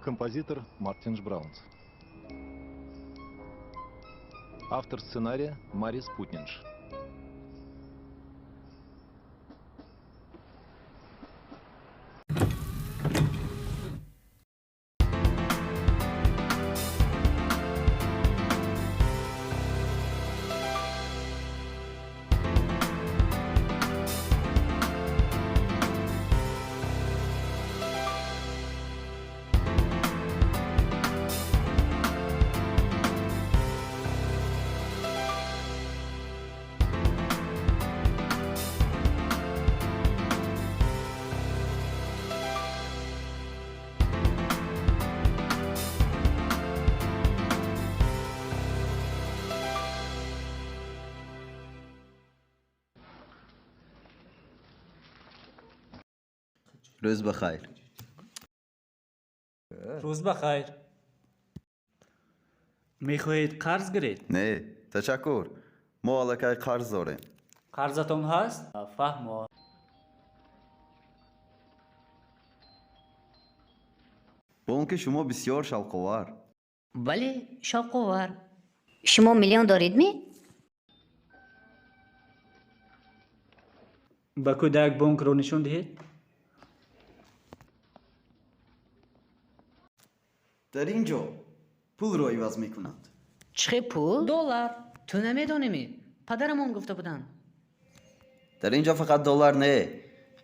Композитор Мартинш Браунс. Автор сценария Марис Путнинш. Рӯз ба хайр. Рӯз ба хайр. Мехоҳед қарз гиред? Не, ташаккур, мо аллакай қарз дорем. Қарзатон ҳаст? Фаҳмо. Бонки шумо бисёр шавқовар. Бале, шавқовар. Шумо миллион доред ми? Ба кӯдак бонкро нишон диҳед. Дар ин ҷо пулро иваз мекунанд. Чӣ хел пул? Доллар. Ту намедонӣ? Падарамон гуфта буданд. Дар ин ҷо фақат доллар не,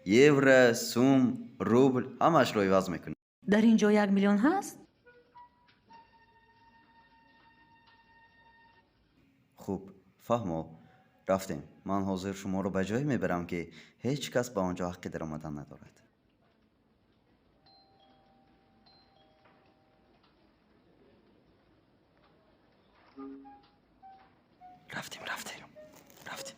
евро, сум, рубл, ҳамаашро иваз мекунанд. Дар ин ҷо 1 миллион ҳаст? Хуб, фаҳмо, рафтем. Ман ҳозир шуморо ба ҷое мебарам, ки ҳеҷ кас ба он ҷо ҳаққи даромадан надорад. Рафтем, рафтем, рафтем.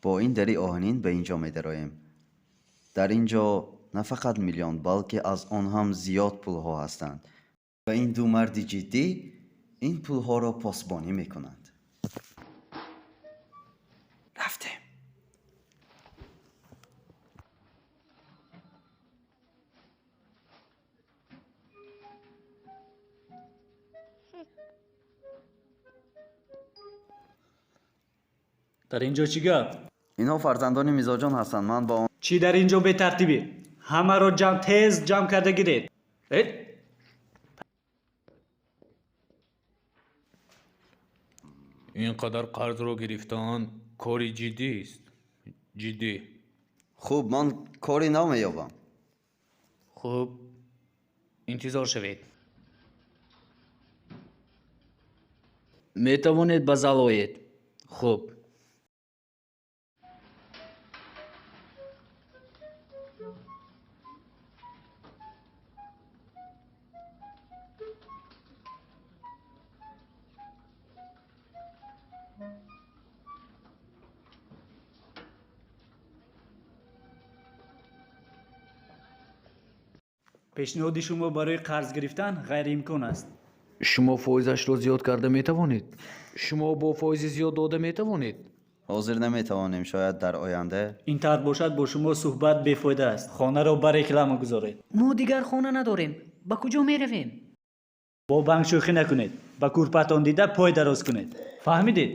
Бо ин дари оҳанин ба ин ҷо медароем. Дар ин ҷо на фақат миллион, балки аз он ҳам зиёд пулҳо ҳастанд ва ин ду марди ҷиддӣ ин пулҳоро посбонӣ мекунанд. Рафтем. Дар ин ҷо чӣ гап? Инҳо фарзандони мизоҷон ҳастанд. Ман ба он Чӣ дар ин ҷо бетартибӣ? Ҳамаро ҷамъ, тез ҷамъ карда гиред. Э? Ин қадар қарзро гирифтан кори ҷиддист, ҷиддӣ. Хуб, ман кори нав меёбам. Хуб, интизор шавед. Метавонед ба зал оед. Хуб. Пешниҳоди шумо барои қарз гирифтан ғайриимкон аст. Шумо фоизашро зиёд карда метавонед? Шумо бо фоизи зиёд дода метавонед? Ҳозир наметавонем, шояд дар оянда. Ин тарз бошад, бо шумо суҳбат бефоида аст. Хонаро ба реклама гузоред. Мо дигар хона надорем. Ба куҷо меравем? Бо банк шӯхӣ накунед. Ба кӯрпатон дида пой дароз кунед. Фаҳмидед?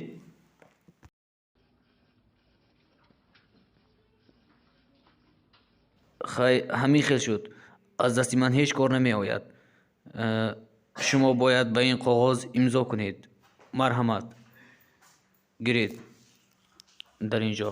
Хай, ҳамин хел шуд. Аз дасти ман ҳеҷ кор намеояд. Шумо бояд ба ин коғоз имзо кунед. Марҳамат, гиред. Дар ин ҷо.